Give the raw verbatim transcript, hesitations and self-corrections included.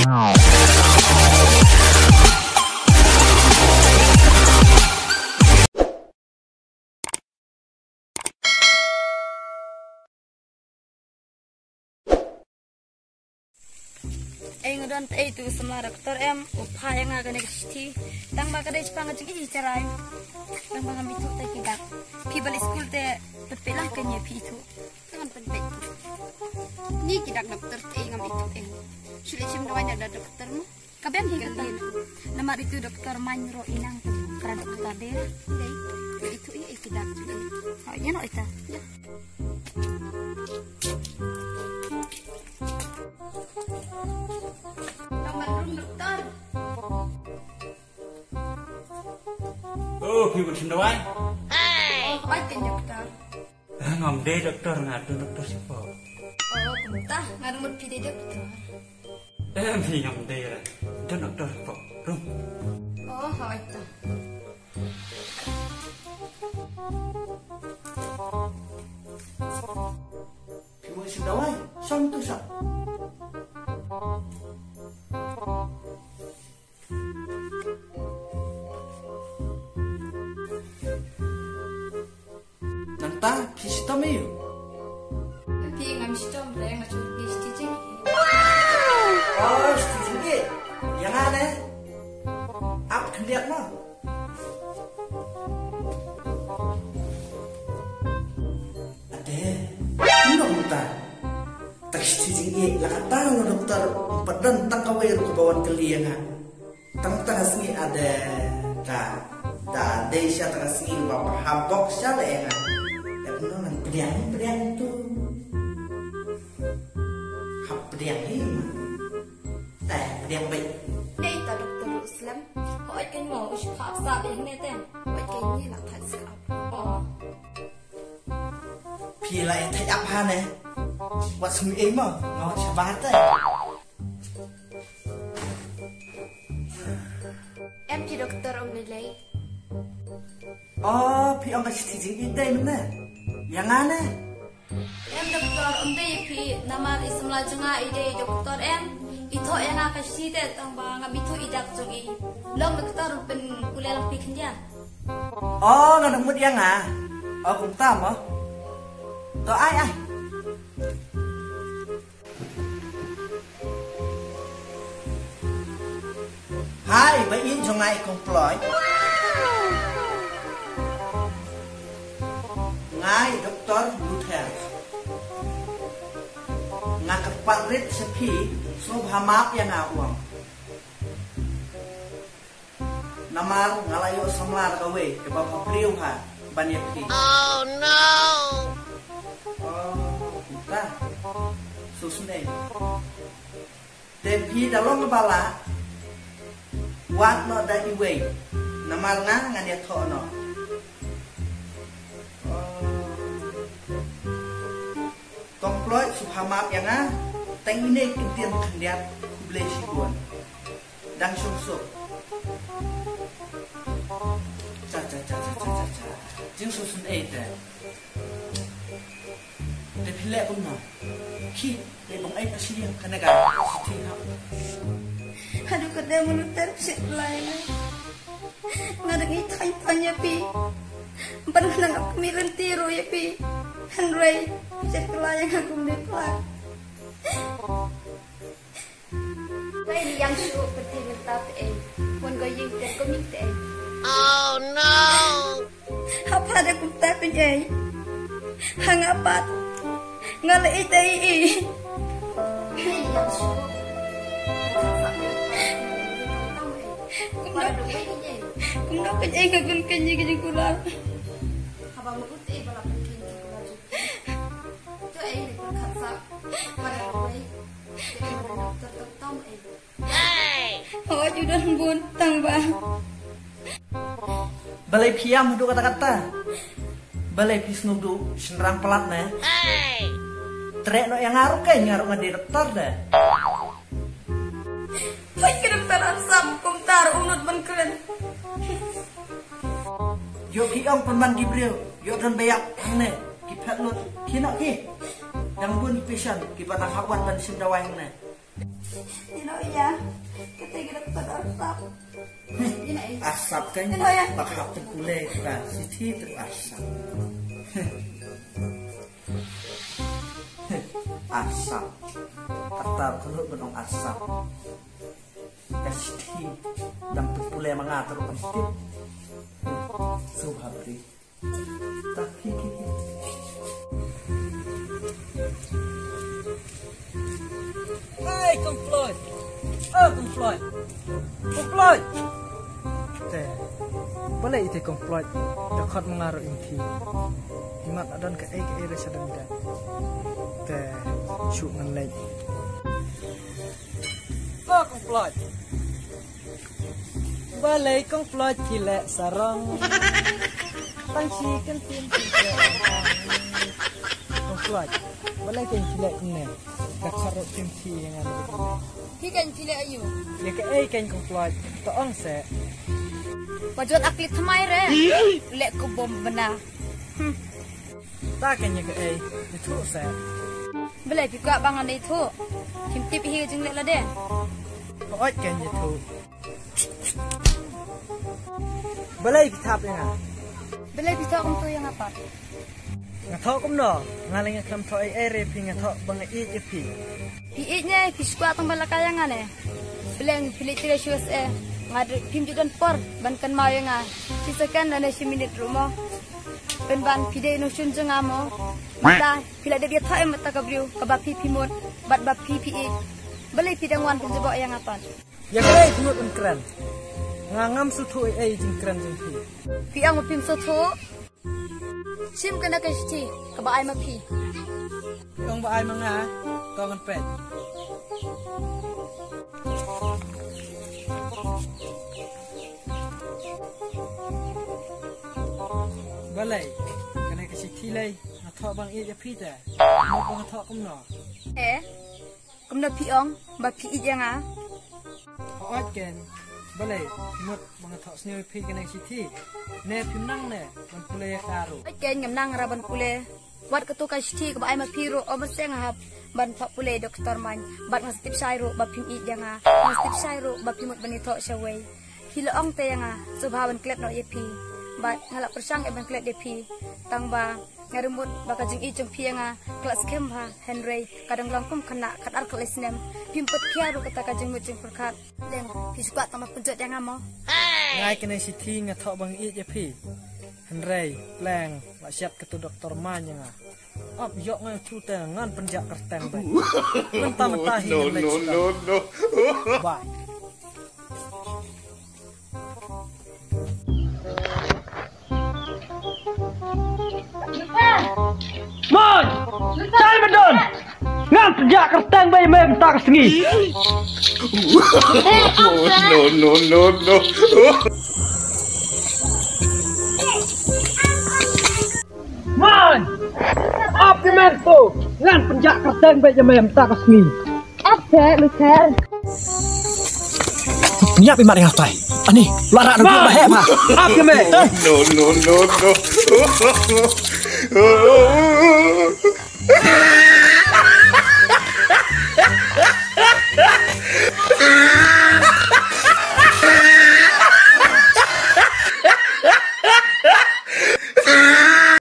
Ei, nga don te ei tu samla doktor em, u phah ïa nga kane ka shithi. Tang ba ka dei shaphang ka jingïeit jarai. Tang ba ngam ithuh te ki dak. Phi ba leit skul te pynpeit lang kane phi ithuh. Tang ban pynpeit. Ni ki dak doktor te ei ngam ithuh ei. Shu leit shim dawai na da doktor mo. Ka biang hi ka tang. Namar itu doktor man ruh inang tu kra doktor dei. Dei. Itu i i kidak tu dei. Ha, ïa no ita. Ïa. Namar rum doktor. Oh, phi bun shim dawai? Oh, oi ken doktor. Ah, ngam dei doktor, nga don doktor sipok. Oh, kumta, nga don mut phi dei doktor. Eh, phi ngam dei ra. Don doktor sipok. Rum. Oh, hoi ta. Phi mo isi dawai, shong tu shong. Nangta phi shitom ïa u? Phi ngam shitom re, nga shu ngi shitom jing. Oh, shitom jing. Ïa nga ne. Ap khyndiat mo. Ade. Ino mynta. Tak shitom jing ïa la kata nga doktor. Pat don tang kawei ruh kaba wan kylli ïa nga. Tang tang sngi ade ka da dei sha tang sngi ba ha bok sha le nga. Ep no ngan pdiang pdiang tu. Hap pdiang hi ma. Eh, pdiang bai. Dei ta doktor Islam. Hoi ken mo u shpha sa be ne te. Hoi ken ni la thai sa. Oh. Phi la e thai ap ha ne. Wat sum ei mo. Ngo shabar te. Em phi doktor ong lei lei. Oh, phi ong ka shithi jingïeit dei mynne. Ïa nga ne. Em doktor, ong dei phi namar i samla jong nga i dei doktor em. I thoh ïa nga ka shithi te tang ba ngam ithuh i dak jong i. Long doktor pynkuleh lang phi khyndiat. Oh, nga dang mut ïa nga. Oh, kumta mo. To ai ai. Hai, ba ïeit jong nga i Kong Ploid. Nga i Doktor Luther. Nga kyrpad rit sha phi, sngewbha map ïa nga u ong. Namar nga la ïoh samla da kawei kaba pha briew ha ban ïa phi. Oh no. Oh, kumta. Susnei. Te phi da long ba la wad noh da iwei. Namar nga ngan ïathoh noh. Oh. Kong Ploid, sngewbha map ïa nga. Tang ine ki ktien khyndiat, khublei shibun. Dang shong suk. Cha cha cha cha cha cha. Jingsngewsynei te. Te phi leh kumno? Ki, te bang ai ka shi ïa kane ka shi ti ha. Haduh ka dei mulu ter phi leh. Nga dang ïa thaiñ thaiñ ïa phi. Ban khnang ap mi rynti ruh ïa phi. Hynrei phi shet kylla ïa nga kum dei pla. Wei ïang shu pyrthei mynta te ei. Wan go ïing te kum ïing te ei. Oh no. Hapha da kumta phi ei. Ha nga pat. Nga la ei te ei. Wei ïang shu. Kumno, kumno phi ei nga gun kynji ka jingkular. Haba ma ut ei ba la pynkheiñ ki kular jong phi. To ei ne pyrkhat sa. Haba da wei. Te ei ma da doktor tam tam ei. Hooid, u don bun tang ba. Balei phi ïam haduh katta katta? Balei phi sngewduh shynrang palat ne? Treh noh ïa nga ruh, keiñ nga ruh nga dei doktor de. Hooid, ka doktor Arsap kumta ruh u nud ban kren. Ïoh phi ong pynban ki briew, ïoh don ba ïap hangne, ki phet lut, ki noh ki. Dang bun ki patient kiba nang hap wan ban shim dawai hangne. Ino ïa, kata ka dok pat arsap. Ino ïa. Arsap kan? Ino ïa. Bak hap te pule ka, siti te arsap. Arsap. Kata ka lut benong arsap. Ka siti. Dang te pule ma nga terus kan siti. Subhab ri. Hei, Kong Floyd. Oh, Kong Floyd. Kong Floyd. Te. Balei ite Kong Floyd? Da khot ma nga ruh ym phi. Imat adon kaei kaei re sa dang da. Te. Shu ngan leit. Oh, Kong Floyd. Balei Kong Floyd phi leh sarong? Tang shi kyntien phi leh. Kong Floyd, balei ken phi leh kumne? Da khot ruh kim phi ïa nga. Phi ken phi leh aïu? Ïa kaei ken Kong Floyd? To ong seh. Ba jot akli thymmai re. Leh ko bom bna. Hmm. Ta ken ïa kaei? Ïathuh seh. Balei phi kwah ba ngan ïathuh? Phim tip hi ka jingleh lade. Hooid ken ïathuh. Balei phi thap ïa nga? Balei phi thoh kumto ïa nga pat? Nga thoh kumno? Nga leh nga khlem thoh ei ei re phi, nga thoh ba nga ïeit ïa phi. Phi ïeit ne phi shu kwah tang ban lehkai ïa nga ne? Balei phi leit trei shuh seh? Nga dei phim ju don por ban kynmaw ïa nga. Shi second lane shi minit ruh mo. Pynban phi dei nongshun jong nga mo. Mynta phi la dep ïathoh ïa kata ka briew kaba phi phi mut bad ba phi phi ïeit. Balei phi dang wan pynjubok ïa nga pat? Ïa kaei phi mut ban kren? Nga ngam sngewthuh ei ei jingkren jong phi. Phi ong ba phim sngewthuh? Shim kane ka shithi kaba ai ma phi. Phi ong ba ai ma nga, to ngan peit. Balei kane ka shithi lei? Nga thoh ba nga ïeit ïa phi te. Mut ba nga thoh kumno? Eh, kumno phi ong ba phi ïeit ïa nga? Hooid ken. Balei mut ba nga thoh sniew ïa phi kane ka shithi? Ne phim nang ne ban pule ïa ka ruh? Hooid ken, ngam nang ruh ban pule. Wat kato ka shithi kaba ai ma phi ruh, ym sngewbha ban pule doktor man. Bad nga sa tip shai ruh ba phim ïeit ïa nga. Nga sa tip shai ruh ba phi mut ban ïathoh shawei. Phi la ong te ïa nga, sngewbha ban klet noh ïa phi. Bad nga la pyrshang ïa ban klet ïa phi. Tang ba nga ruh mut ba ka jingïeit jong phi ïa nga ka la skhem bha, hynrei ka dang long kum khynnah khatar khatlai snem. Phim pat khia ruh kata ka jingmut jingpyrkhat. Leng, phi shu kwah tang ban pynjot ïa nga mo? Nga ai kane ka shithi nga thoh ba nga ïeit ïa phi. Hynrei, leng, la shet kato doktor man ïa nga. Ap ïoh nga ïathuh te ngan pynjah kyrteng beit. Mynta mynta hi ngan leit sdang. Bye. Mon! Dal ba don! Ngan pynjah kyrteng beit ïa me mynta ka sngi. No, no, no, no. Man! Ap ïa me to! Ngan pynjah kyrteng beit ïa me mynta ka sngi. Ap te, Luther. Ngiap imat ïa nga tai. Ani, la rak rugi ba heh ma. Ap ïa me. No, no, no, no.